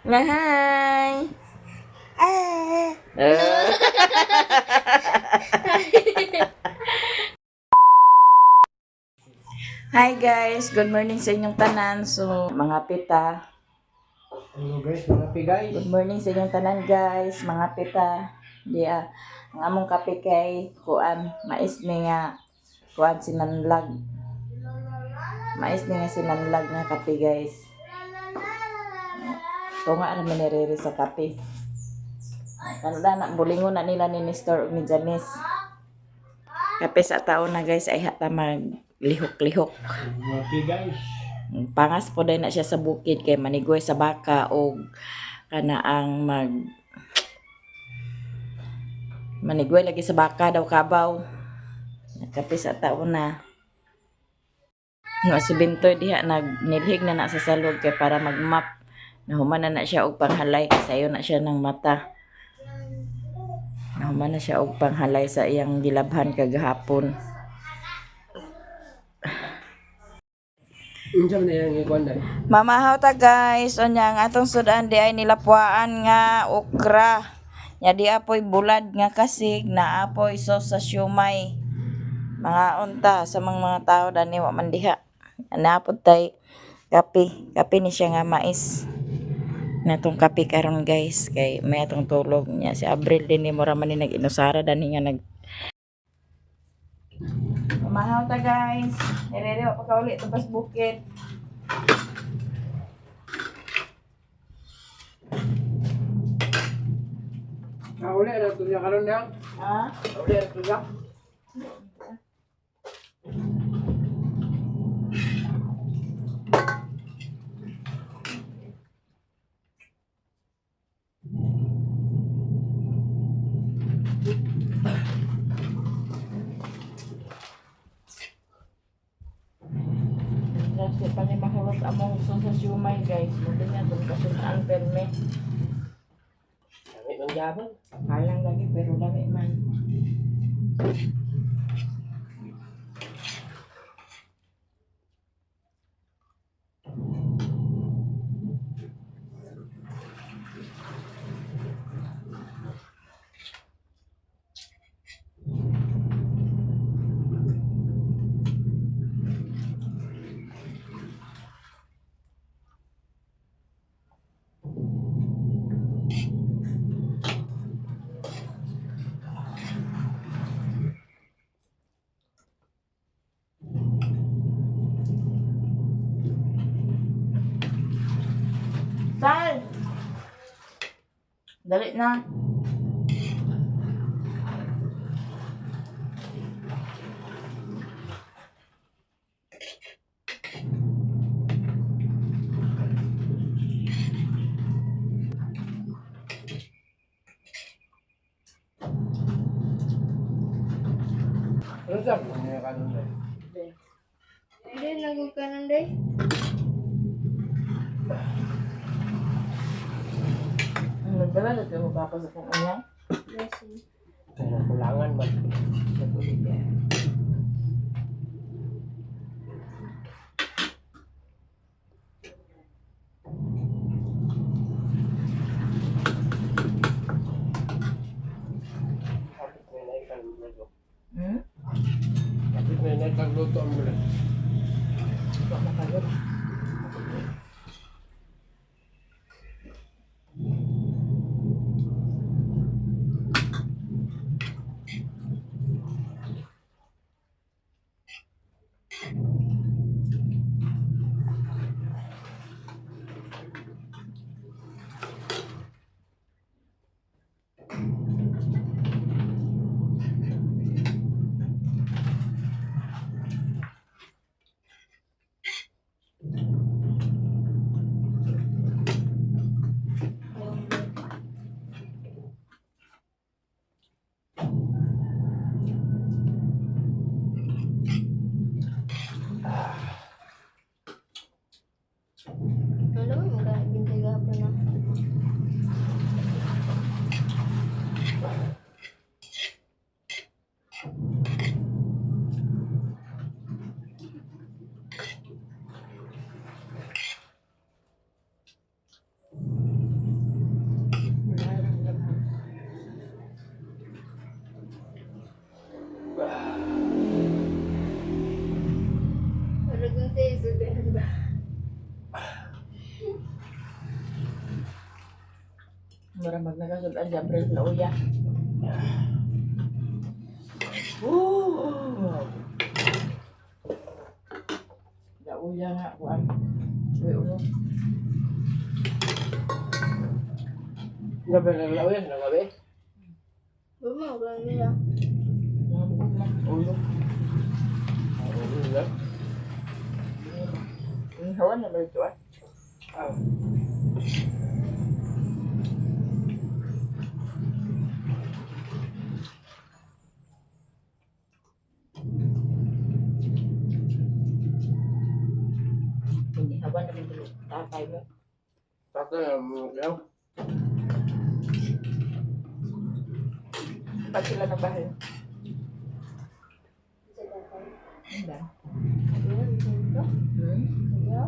Nga hi. Hi guys, good morning sa inyong tanan. So, mga pita. Hello guys, mga pigay. Good morning sa inyong tanan guys, mga pita. Di ah, ang among kape kay kuan, mais ni nga kuan sinanlag. Mais ni nga sinanlag nga kape, guys. Tunga ra man ni Rere sa kape. Kanada na bulingon na nila ni Nestor ug ni Janice. Kape sa tao na guys ay hata maglihok-lihok. Mga pigay. Pangas po din na siya sa bukid kay manigoy sa baka og kana ang mag manigoy lagi sa baka daw kabaw. Kape sa tao na. No, si Bintoy diha nagnilhig na na sa salog kay para magmap. Nahuman na na siya og panghalay kay sayo na siya ng mata. Nahuman na siya og panghalay sa iyang gilabhan kagahapon. Unsa man yang ikuan dai? Mamahaw ta guys, unya ang atong sudan di ay nilapuan nga okra. Nya di apoy bulad nga kasig, na apoy sauce sa siomay. Mga unta sa mga tao dani wa man diha. Naapod tay kape, kape ni siya nga mais. Natong kape karon guys kay may atong tulog niya si Abril din ni mura man ni nag-inusara dani nga nag. Mamahaw ta guys. Nirere wa pa kauli tubas bukid. Uli ra tuya karon dang. Ha? Uli ra tuya. Kasi pa ni mahulot among sauce sa siomay guys. Muti nga itong kasunaan perme. Lami man gyapon. Halang lagi pero lami man. Sal! Dali na. Unsa man yang karon dai? Hindi, nagugkanan day. Nagdala na ito mo pa sa kung unyang. Blessing. Kaya kulangan man. Naguli niya. Kapit na na ikang luto. Hmm? Kapit na na ikang luto ang bulan. Wa makagot. Mura mag nagasulad si April sa uya. Ooh. Lauya nga kuan. Uy ulo. Gabi na lang yan, gabi. Bumag lang nila. Mga bukod na ulo. Oo, yun. Ang hawan na ba ito ah? Ah. Hindi hawan na ito tatay mo. Tatay na mo yaw. Ba't sila nagbahay? Sa tatay. Hindi. Ayun, ganito. Hmm? Kaya?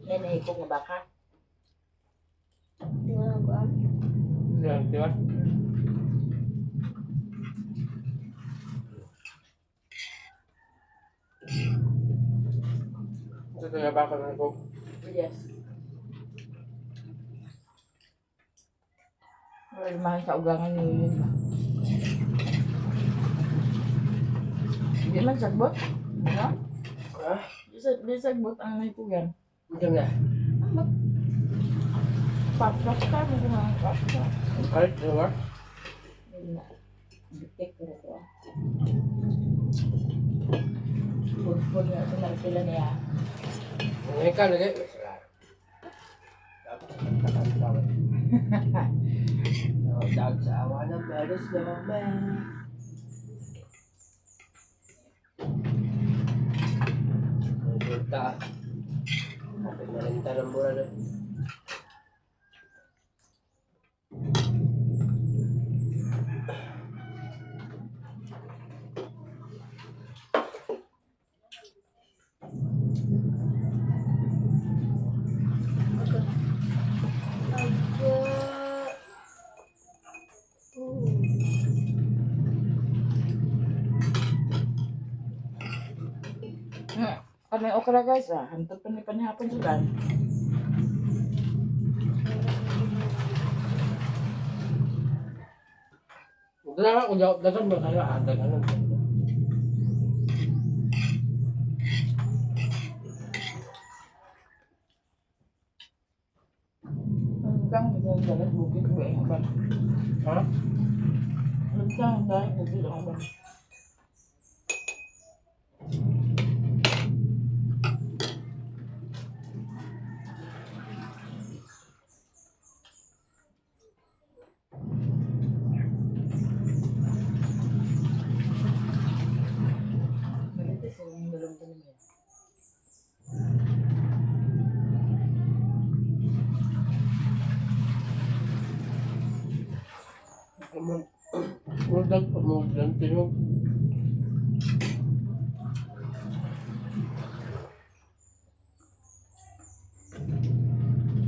May nahikog nga baka. Nga ba? Yan, di ba? Ito kaya baka na ko. Yes. Well, mahal sa ugangan niyo yun ba? Hindi man sagbot. Ano? Ha? Di sagbot ang nahikugan. Ito na. Papak ka, mo kumakas ka. Ang kalit, di ba? Hindi na. Bitik ko ito ah. Pud-pud na ito na sila niya. Ngayon ka, lagi. Masarap. Dapat sa tawad. No doubt sa awa ng Paris snowman. Resulta. Kapit na rin ng bulan eh. Aga. Aga. Oh. Kami okra guys ah. Hantod pa ni panihapon sudan. Wala ko dagan ba kayo ah, dagan. Hanggang sa dalat bukid ko ang uban. Ha? Hanggang dahil bukid ang uban. Malite sa yung dalawang tanim yan. Mudag pamugdan tinog.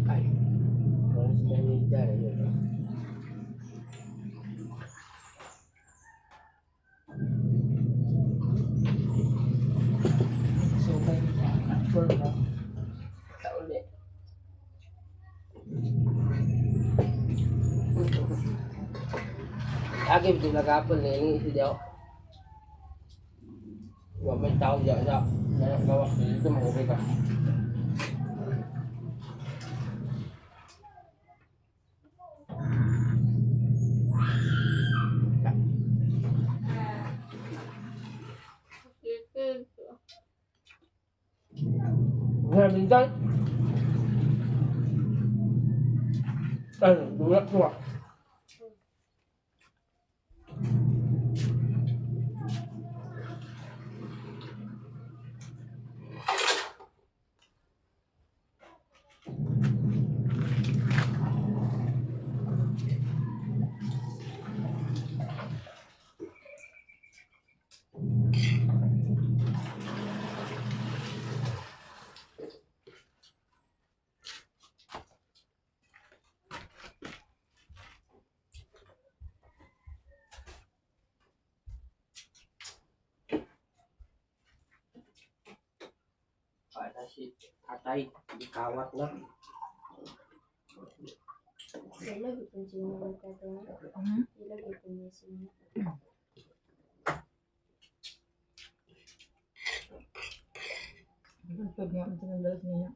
Ay. Wala sila ni Dara yun. Eh. Subay niya. Full mo. Sa uli. Agi betul nagapon na yung isi daw. Wa man tao diya sa gawas dito mo ka. Ito. Nga bintang. Ano, dulak tuwa. Para si tatay, ikawat na. Sila gipon siya ng tatay niya. Hmm? Sila gipon niya siya. Pag nga, ito ng dalas niya.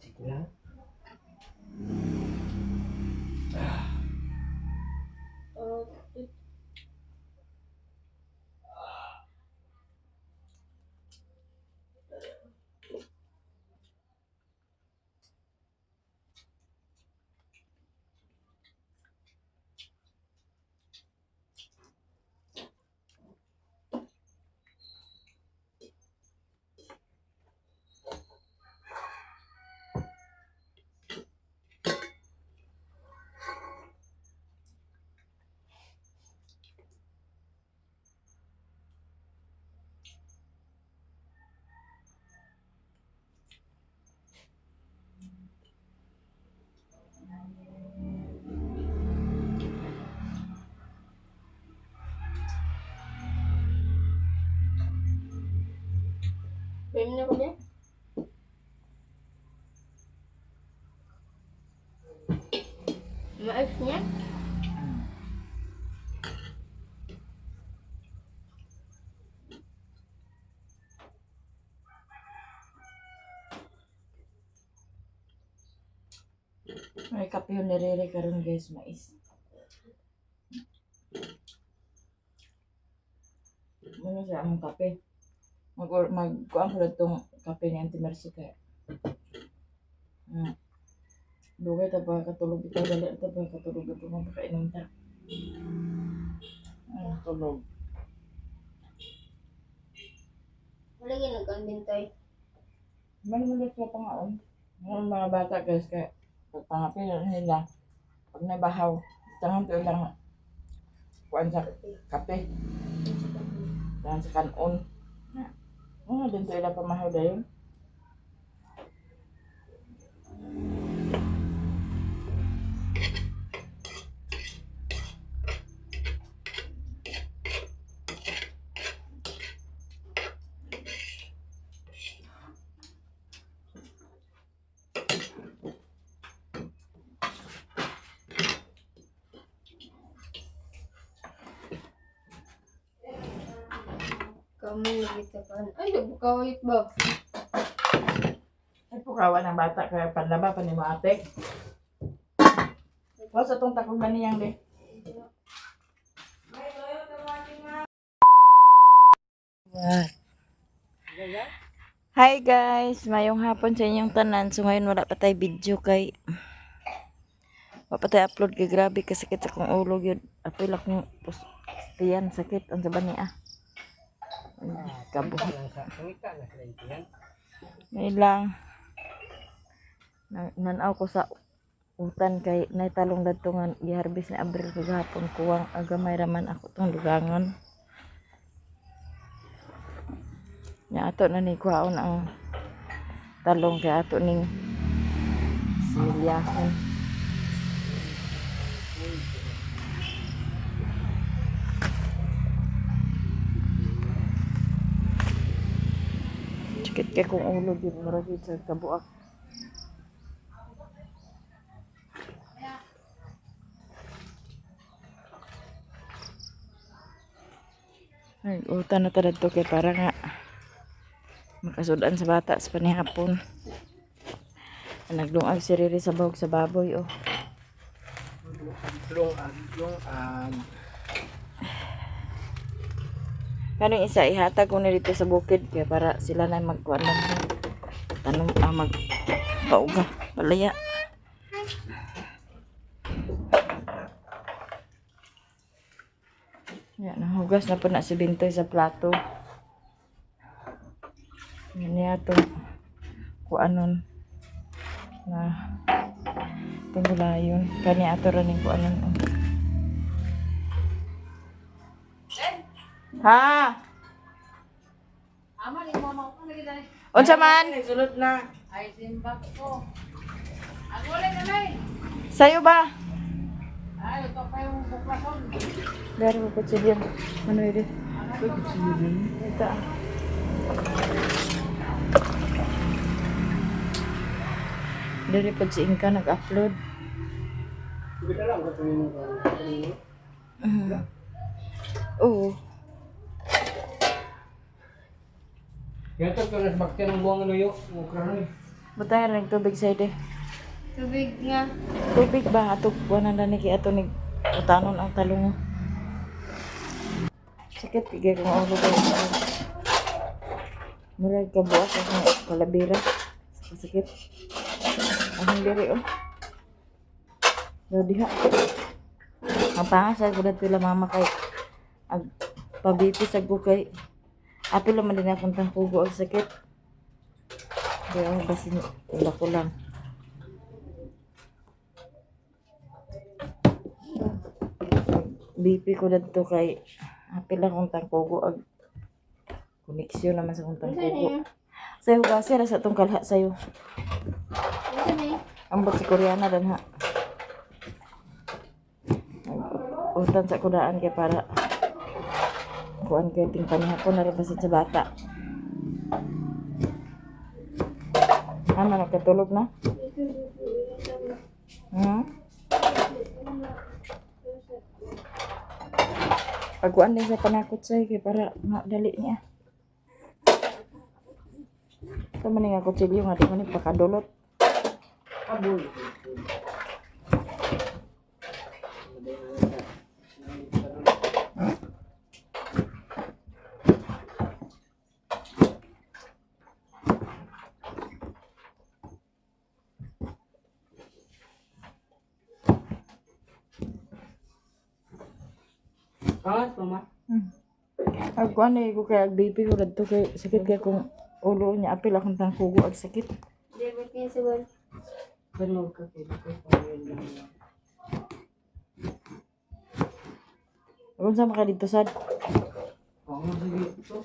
Sige lang. Oh, Frame na ko niya? Mais niya? May kape yung nirere karon guys, mais. Ano sa among kape? Mag mag kuan ko tong kape ni Auntie Mercy kay. Dugay ta pa katulog ito, dali ta pa katulog ito, magpakainom ta. Ay, tulog. Wala ganun kang bintay. Manunulit ka pa nga, oh. Mga mga bata guys, kaya pag pangapil nila, pag nabahaw, tangan to lang kuan sa kape, tangan sa kanon. Na, mga din to ila pamahaw dayon. Kamu nagita ka. Ay, nagkawit ba? Ay, pukawa ng bata kaya panlaba pa ni mo ate. Wa sa tong takog ba niyang de? Hi guys, mayong hapon sa inyong tanan. So ngayon wala pa tayo video kay wala pa tayo upload kay grabe kasakit sa akong ulo gyud. Apil akong tiyan sakit ang ba niya. Kabuhi. Lang sa pangita na sila ito yan. May lang. Nanaw ko sa utan kay naitalong dadto nga giharbis ni Abril kagahapon kuwang agamay raman ako tong dugangan. Nya ato na ni kuhaon ang talong kay ato ning similyahon. Sakit kay kung ulo gyud murag gyud sa kabuak. Ay, utan na ta dadto kay para nga makasudan sa bata sa panihapon. Nagdungag si Riri sa bahog sa baboy oh. Lungag, lungag. Kanong isa ihatag ko na dito sa bukid kay para sila na magkuan lang tanong ah, mag pauga palaya. Yan, nahugas na po na si Bintoy sa plato. Yan niya to kuanon na tingulayon. Kani ato raning kuanon. Oh. Ha? Unsa man? Sulod na. Ay, simba ko. Ang uli na may. Sayo ba? Ay, ito pa yung buklason. Dari ko kutsilyo. Ano yun? Ito ah. Diri pag si Inka nag-upload. Kita lang kung tumingin ka. Oo. Kaya ito, nas bakti ng buwang luyo. Ukra na eh. Butay rin tubig sa ide. Tubig nga. Tubig ba? Ato, kuwanan na ni kay ato ni utanon ang talong. Sakit, bigay kong ulo ko. Murag ka buwas akong kalabira. Sakit. Ang diri oh. Daw diha. Ang pangasal ko dito la mama kay ag pabipis ag ko kay apil man din akong tangkugo og sakit. Kaya basin wala ko lang. BP ko dadto kay apil akong tangkugo ag koneksyon naman sa akong tangkugo. Sayo kasi ra sa tong kalha sayo. Ano na eh? Ambot si Koreana dan ha. Utan sa kudaan kay para kuan kay ting panihapon na ra basit sa bata. Ama nagkatulog na? Pagkuan din sa panakot sa'yo kay para madali niya. Ito man nga kutsilyo nga di man ni pakadulot. Aboy. Angas pa ma. Agkuan na ko kay ag BP ko radto kay sakit kay kung ulo niya apil akong tangkugo ag sakit. Di ba't niya sabon? Ganun ka kay ko pa yun lang. Kung sa maka dito sad. Oo, sige. Ito.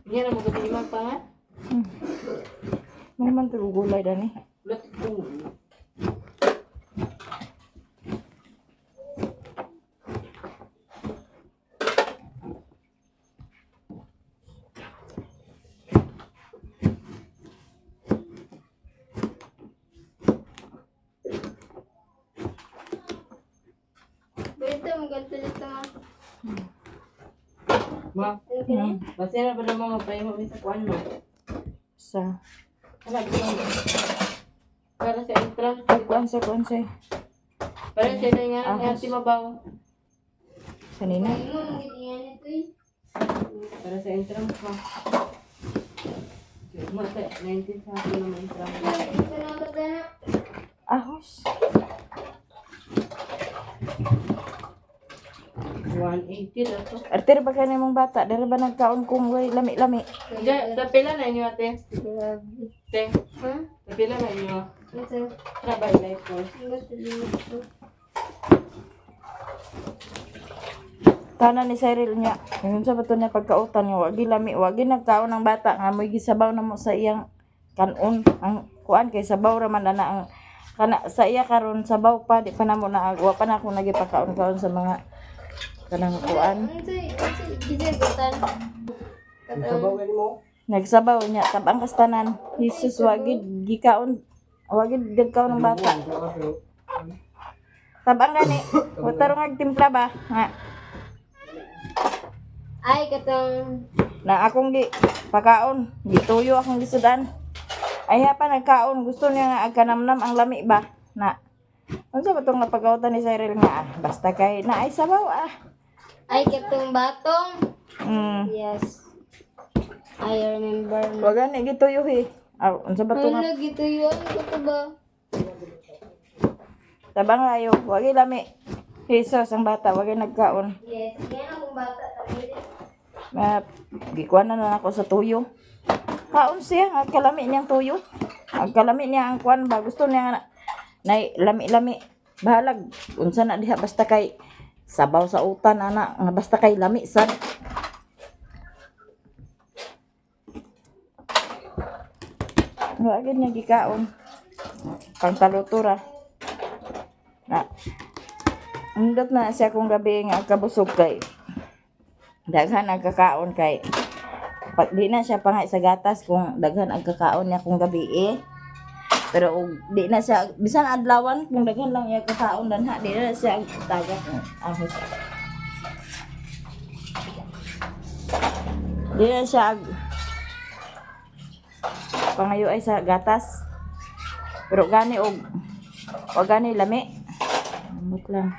Hindi na magkatilima pa nga. May man to gulay dani. Ulat ko. Balita, maganda dito ma. Ma, Ano ka na? basta na ba naman magpahinga mo sa kuan mo? Sa Wala, di ba? Para sa entrance. pagkuan sa kuan sa Para sa inyo nga, Ahos. ati mabaw. sa nina. Ay mo, maganda nito eh. Para sa entrance pa. Ma, sa 19 sa akin naman entrance. Ito na ang na. Ahos. 180 na to. Arter ba kay nimong bata? Dere ba nagkaon kung way lami-lami? Diyan, tapila na inyo ate. Grabe. Te, Ha? tapila na inyo. Ito. Tara ba, life force? Ang ganda dito. Tanan ni Cyril niya. Ngayon sa bato niya pagkautan nga wagi lami, wagi nagkaon ang bata nga mo'y gisabaw na mo sa iyang kanon ang kuan kay sabaw ra man ana ang kana sa iya karon sabaw pa di pa namo na wa pa na ako nagipakaon-kaon sa mga kanang kuan. Ano sa'yo? Ano sa'yo? Gisagutan. Katong. Nagsabaw niya tabang kastanan. Jesus wagi gikaon wagi gikaon ng bata. Tabang gani. Wa tarong agtimpla ba? Nga. Ay, katong. Na akong gi pakaon, gituyo akong gisudan. Ay pa nagkaon, gusto niya nga agkanamnam ang lami ba? Na. Unsa ba tong napagkautan ni Cyril nga ah? Basta kay na ay sabaw ah. Ay, katong batong. Yes. I remember. Wa gani gituyo he. Ah, unsa ba to nga Ano, gituyo? Ano ko to ba? tabang ayo, wagi lami. Jesus ang bata, wagi nagkaon. Yes. Yan akong bata. Tama. Ma gikuan na na ako sa tuyo. Kaon siya nga kalami niyang tuyo. Ang kalami niya ang kuan ba gusto niya nga nay lami-lami. Bahalag unsa na diha basta kay sabaw sa utan ana nga basta kay lami sad. Wa gid niya gikaon. Pangtaluto ra. Na. Indot na siya kung gabi nga kabusog kay daghan ang kakaon kay pag di na siya pangay sa gatas kung daghan ang kakaon niya kung gabi eh. Pero og di na siya bisan adlawan kung daghan lang iya kakaon danha di na siya tagak ahos. Di na siya pangayo ay sa gatas. Pero gani og wa gani lami. Amot lang.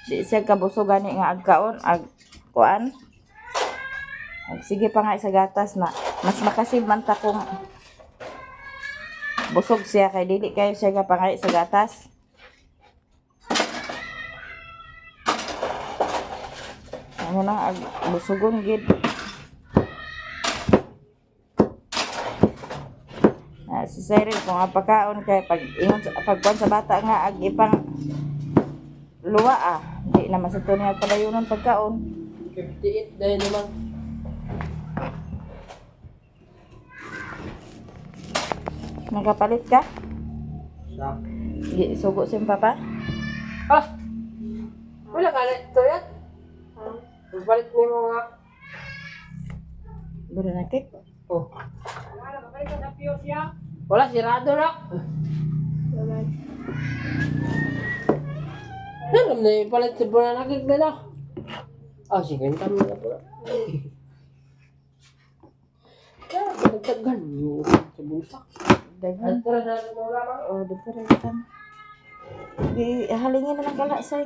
Di siya kabusog gani nga agkaon ag kuan. Ag sige pa nga sa gatas na mas makasib man ta kung busog siya kay dili kayo siya ga pangay sa gatas. Ano na ag busugon gid. Ah, si Cyril kung apakaon kay pag ingon sa pagkuan sa bata nga ag ipang luwa ah di naman sa niya padayonon pagkaon. 58 dahil naman. Nakapalit ka? Sa. Di sugo si papa? Ah! Wala ka na ito yan. Magpalit mo yung mga... Bro na cake. Oh. Wala, sirado na. Ano na yung palit sa bulan na na lang. Ah, sige, tama na pala. Kaya, nagtagan yung sa bulsa. Daghan. Tara sa mga lamang. Oh, dito rin tan. Di halingin na lang kala say.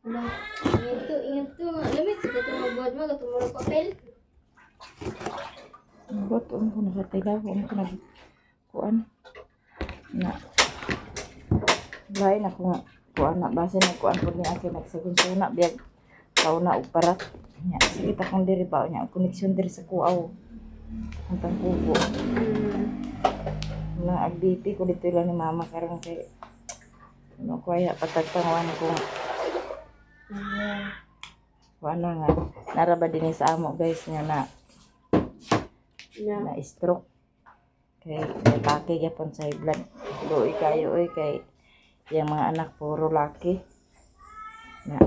Wala. Ingat to, ingat to. Lamit sa katong mabuhat mo, katong murag papel. Bot um ko nakatilaw um ko nag kuan. Na. Lain ako nga kuan na base na kuan pud ni akin nagsagun-suna biyag tauna og parat. Nya sige ta kong diri ba nya ang koneksyon diri sa kuaw. Ang tangkugo. Na ag BP ko dito lang ni mama karon kay ano ko ay patagtanguan kung wala nga naraba din sa amo guys nga na Na. na stroke kay atake gyapon sa high blood luoy kayo oy kay iyang mga anak puro laki na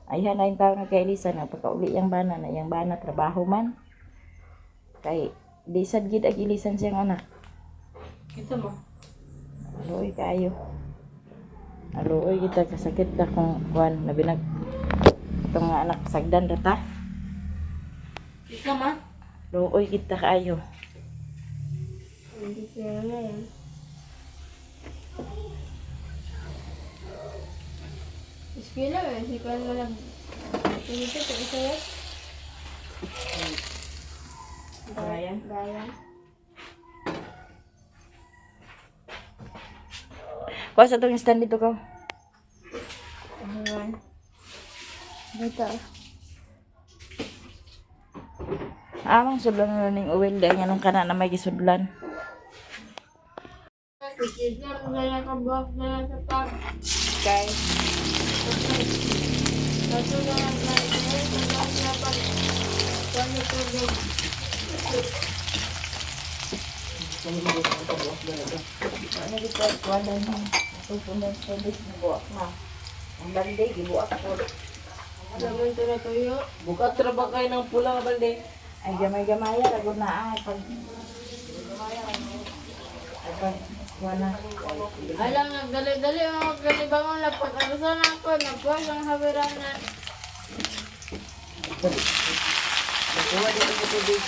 ayhan na yung tao na kay Elisa na pagkauli yang bana na iyang bana trabaho man kay di sad gid ag ilisan siyang anak. Kita mo. Luoy kayo, aluoy kita kasakit ta kung kuan labi nag itong mga anak sagdan ra ta. Kita ma. Luoy kita kaayo. Hindi kaya na yan. Eskwela eh, si Kwan mo nag... Tingin ko, isa yan. Brian? Brian. Kuha sa itong stand dito ka. Ayan. Dito. Amang sudlan na ning uwil dahil nga nung kana na may gisudlan. Kasi na na kabuhok na lang sa pag. Kay Kaso na lang na ito. na pag. Kwan na tubig. ano gid ka kuha na mo. Tupunan sa tubig gibuak na. Ang balde gibuak po. Naman ito na tuyo. Bukat ra ba kayo ng pula nga balde? Ay gamay-gamaya ragod na ay pag ay pag kuha na. Alam, nagdali-dali ako. Galibangon na pag-arusan ako. Nagbuwag ang hawiranan. Nagkuha dito sa tubig.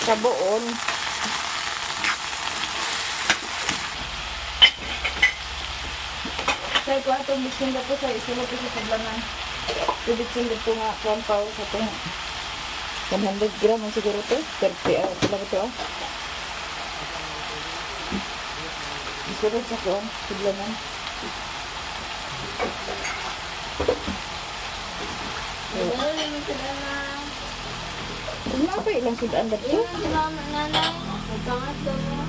Sa buon. Say ko atong bitsin ko sa isulod ko sa sablanan. Bitsin dito nga kuan pa sa tong 100 gram ang siguro to. 30 ah, pila ba to ah? Isulod sa kuan, sablanan. Dali mo sila na. Ano pa ilang sudan dito? Ingon sila nanay. Nagpangat daw mo.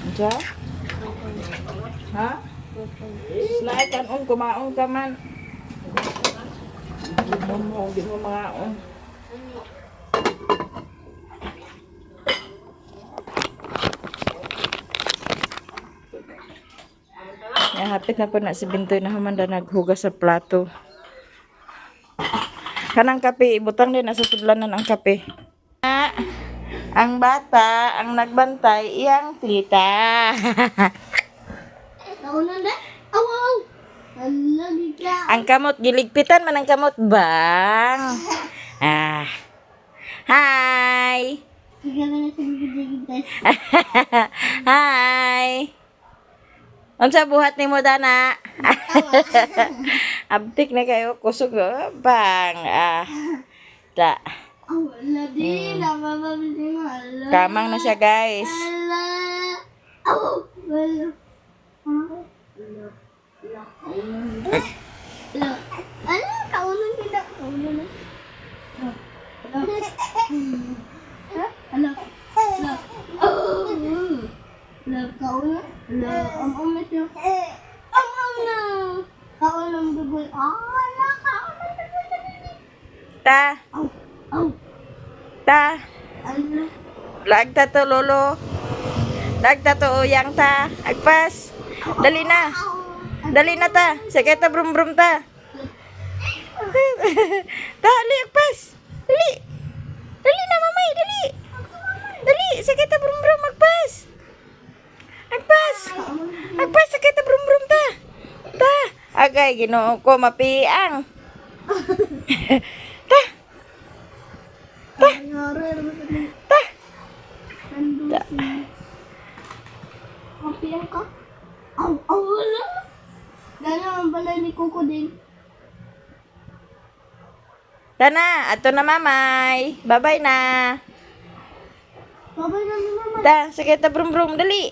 Unsa? Ha? Slaay kanon kumaon ka man. Di mo mo, di mo mangaon. Ya, hapit na po na si Bintoy na humanda naghugas sa plato. Kanang kape, ibutang din na sa sudlanan ang kape. Ah, ang bata, ang nagbantay, iyang tita. Nauna na. Aw, aw. Ala, ka. Ang kamot, giligpitan man ang kamot, bang. Ah. Hi! Sige na sa bibig. Hi! Unsa buhat nimo dana? Abtik na kayo kusog oh, bang. Ah. Ta. Aw, ala di. Napapabili mo. Ala. Kamang na siya, guys. Ala. Aw, ala. Ala. Ala. Ala. Ala, kaunan kita. Kaunan na. Ala. Ala. Ala. Oh. Ala, kaunan. Ala, am-am na siya. Am-am na. Kaunan bubol. Ala, kaunan bubol. Ta, Aw, aw. ta. Ala. Lag ta to lolo. Lag ta to uyang ta. Agpas. Dali na. Dali na ta. Sige ta brum brum ta. Ta, dali agpas. Dali. Dali na mamay, dali. Dali, sige ta brum brum agpas. Agpas. Agpas sige ta brum brum ta. Ta. Agay Ginoo ko mapiang. Ta. Ta. Ta. Mapiyan ka? Aw, aw, wala. Gano'n ang balay ni Coco din. Tana, ato na mamay. Bye-bye na. Babay na ni Mama. Ta, sige ta brum brum, dali.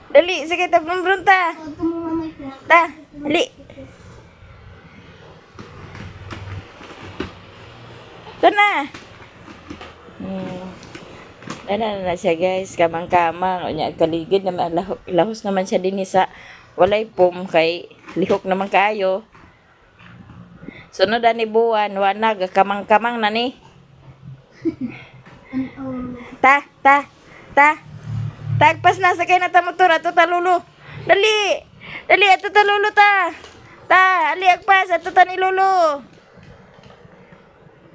Dali, sige ta brum brum ta. Ito mo mamay siya. Ta, dali. Ta na. Dana na siya guys, kamang-kamang. Unya, kaligid naman, lahos naman siya din sa walay pum kay lihok naman kayo. Sunod ani buwan, wa na, kamang-kamang na ni. Ta, ta, ta. Tagpas na, sakay na ta motor, ato ta lulo. Dali! Dali, ato ta lulo ta. Ta, ali agpas, ato ta ni lulo.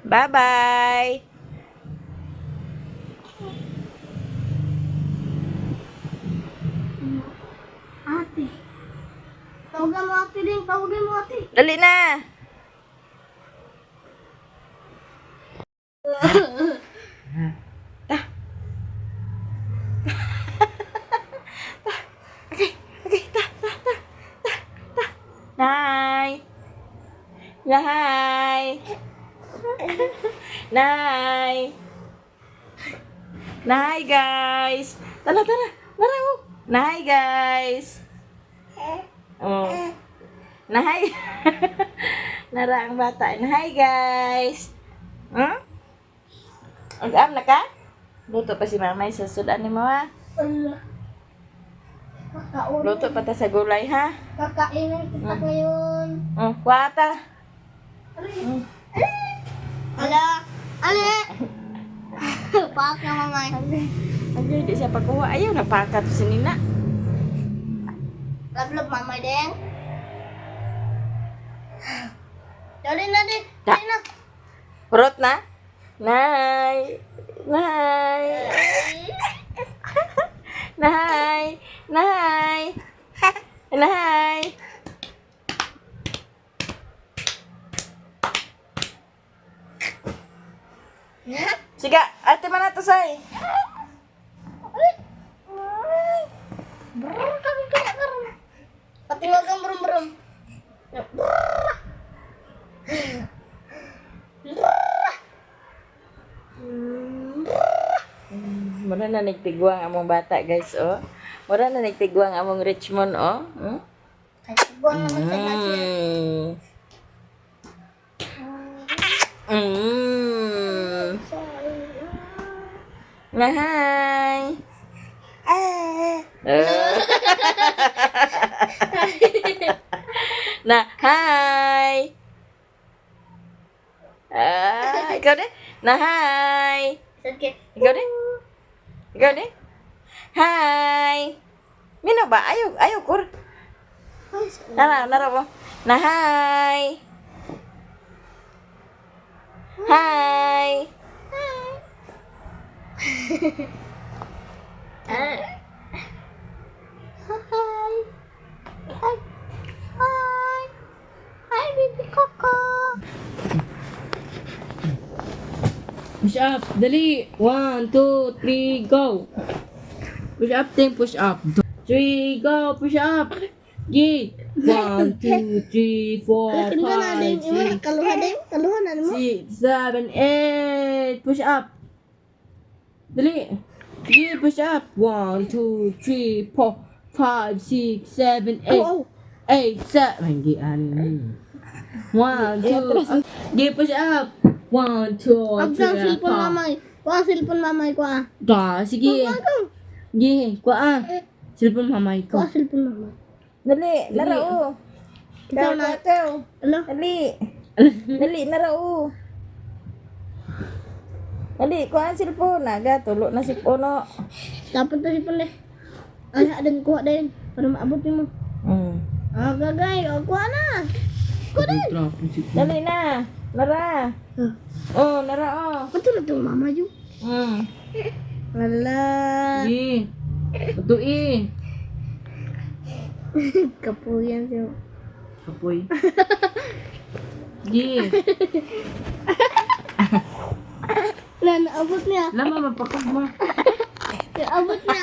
Bye-bye. Ate. Tawagan mo ate din. Tawagan mo ate. Dali na. Ta. Ta. Okay, okay, ta, ta, ta, ta, ta. Nay. Nay. Nay. Nay, guys. Tara, tara. Tara, oh. Nay, guys. Oh. Nahay. Nara ang bata. Nahay, guys. Hmm? Ang na ka? Luto pa si mamay sa sudan ni mo, ha? Ala. Kakaon. Luto pa ta sa gulay, ha? Kakainan kita ngayon. Oh, kuwata. Ala. Ale. Paak na mamay. Ay, di siya pagkuha. Ayaw, napaka to si Nina. Lablab mamay din. Dali na din. Ta. Dali na. Rot na? Nay! Nay! Nay! Nay! Nay! Sige, ate man na to, say. Brrr, kami kaya karon. Patingog ang brum brum. Brrr. na nagtigwang among bata, guys, oh. Mura na nagtigwang among Richmond, oh. Buwan naman sa nasi. Na hi. Eh. Na hi. Ah, ikaw din? Na hi. Sakit. Ikaw din? Ikaw din? Hi. Mino ba? Ayaw, ayaw kur. Nara, nara po. Na hi. Hi. Hi. Hi. Hi. Hi, baby Coco. Push up. Dali. 1, 2, 3, go. Push up, ting. Push up. 3, go. Push up. G. 1, 2, 3, 4, Kaluha na din. 5, 6, Kaluha din. Kaluha na mo. 6, 7, 8. Push up. Dali. G, push up. 1, 2, 3, 4, 5, 6, 7, 8. Oh, 8, 7. Hindi, ano. 1, 2, G, push up. 1, 2, Ang 3, cellphone 4. mamay. Kuha cellphone mamay ko ah. Da, sige. Sige, kuha ah. Cellphone mamay ko. Kuha cellphone mamay. Dali, nara oh. Ikaw na. Ikaw. Ano? Dali. Dali, nara oh. Dali, kuha ang cellphone. Naga, tulo na si Puno. Dapat na cellphone eh. Ay, din kuha din. Para maabot mo. Ah, gagay. Oh, kuha na. Kuha din. Dali na. Nara. Ah. Oh, nara oh. Ba't na itong mama yun? Wala. Sige. Ito eh. Kapuyan siya. Kapoy. Sige. Wala, naabot niya. Lama, mapakag mo. Naabot niya.